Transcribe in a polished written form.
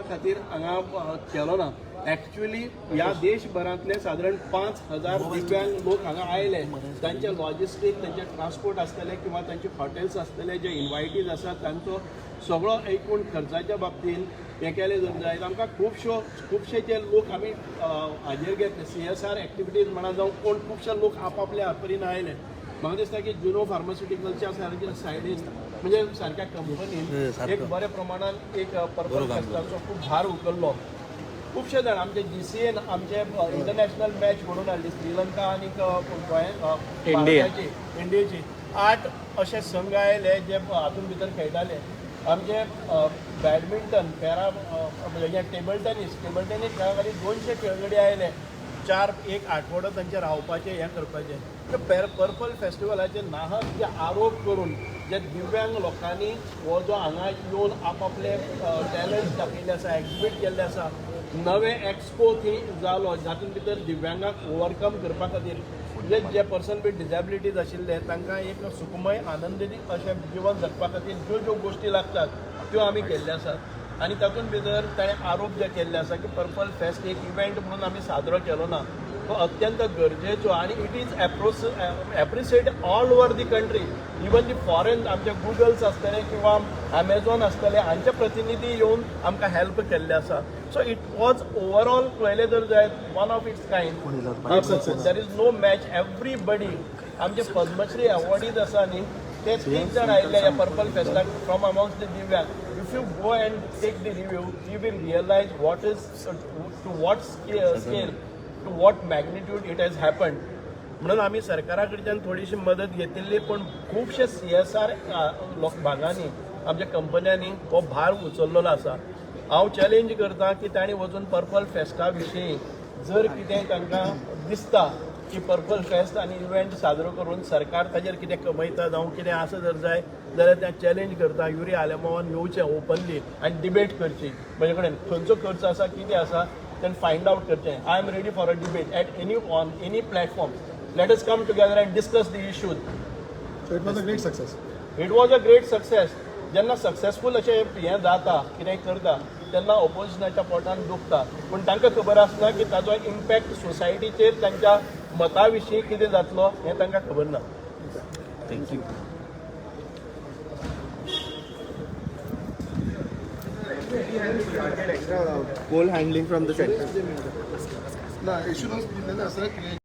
खातीर हांगा केलो ना. एक्च्युअली ह्या देशभरांतले सादारण 5,000 दिव्यांग लोक हांगा आयले. तांचे लॉजिस्टीक, तांचे ट्रान्सपोर्ट आसतले किंवा तांचे हॉटेल्स आसतले, जे इन्वायटीज आसात तांचो सगळो एकूण खर्चाच्या बाबतीन हें केलें जर जायत, आमकां खुबशे जे लोक आमी हाजेर घेतले, CSR activities म्हणा जावं कोण, खुबशे लोक आपापल्या परीन आयले. म्हाका दिसता की जुनो फार्मास्युटिकलच्या सारक्या सायडीन, म्हणजे सारक्या कंपनीन एक बऱ्या प्रमाणान एक पर्पल फेस्ताचो खूब भार उखल्लो. खुबशे जाण आमचे GCAन आमचे इंटरनॅशनल मॅच घडोवन हाडली, श्रीलंका आनी भारताची, इंडियेची. 8 अशे संघ आयले जे हातून भितर खेळटाले. आमचे बॅडमिंटन, पॅरा, म्हणजे टेबल टेनीस, टेबल टेनीस खेळा खातीर 200 खेळगडे आयले. 4 एक आठवडो तांचे रावपाचें, हें करपाचें. तर पर्पल फेस्टिवलाचे नाहक जे आरोप करून जे दिव्यांग लोकांनी हो जो हांगा येवन आपापले टॅलंट दाखयल्ले आसा, एक्झिबीट केल्ले आसा, नवे एक्सपो थंय जालो जातून भितर दिव्यांगाक ओवरकम करपा खातीर, म्हणजे जे पर्सन विथ डिसेबिलिटीज आशिल्ले तांकां एक सुखमय आनंदी अशें जिवन जगपा खातीर ज्यो ज्यो गोश्टी लागतात त्यो आमी केल्ल्यो आसात. आनी तातूंत भितर ताणें आरोप जे केल्ले आसा की पर्पल फेस्ट एक इव्हेंट म्हणून आमी साजरो केलो ना, तो अत्यंत गरजेचो आनी it is appreciate all over the country, even the foreign. आमचे गुगल्स आसतले किंवा एमेझॉन आसतले, हांचे प्रतिनिधी येवन आमकां हेल्प केल्ले आसा. सो it was overall पळयलें जर जायत, one of its kind, there is no match. Everybody, आमचे पद्मश्री अवॉर्डीज आसा न्ही, ते 3 जाण आयिल्ले ह्या पर्पल फेस्टाक फ्रॉम अमॉंग्स्ट the दिव्यांग. If you go and take the review, you will realize what is to what scale, to what magnitude it has happened. म्हणून आमी सरकारा कडच्यान थोडीशी मदत घेतिल्ली, पूण खुबशे CSR लोक भागांनी, आमच्या कंपन्यांनी हो भार उचललेलो आसा. हांव चॅलेंज करता की तांणी वचून पर्पल फेस्टा विशीं जर कितें तांकां दिसता की पर्पल फेस्ट आनी इव्हेंट साजरो करून सरकार ताजेर कितें कमयता जावं कितें आसा जर जाय जाल्यार तें चॅलेंज करता, युरी आलेमावान येवचें ओपनली आनी डिबेट करची म्हजे कडेन, खंयचो खर्च आसा, कितें आसा तें फायंड आवट करचें. I am ready for a debate at any on any platform. Let us come together and discuss the issues. So it was a great success. It was a great success. जेन्ना successful अशें हें जाता, कितें करता, तेन्ना ओपोजिशनाच्या पोटान दुखता, पूण तांकां खबर आसना की ताजो इम्पॅक्ट सोसायटीचेर, तांच्या मता विशीं कितें जातलो हें तांकां खबर ना. Thank you. Coal handling from the center. ना, इश्यूरन्स दिलेले आसा.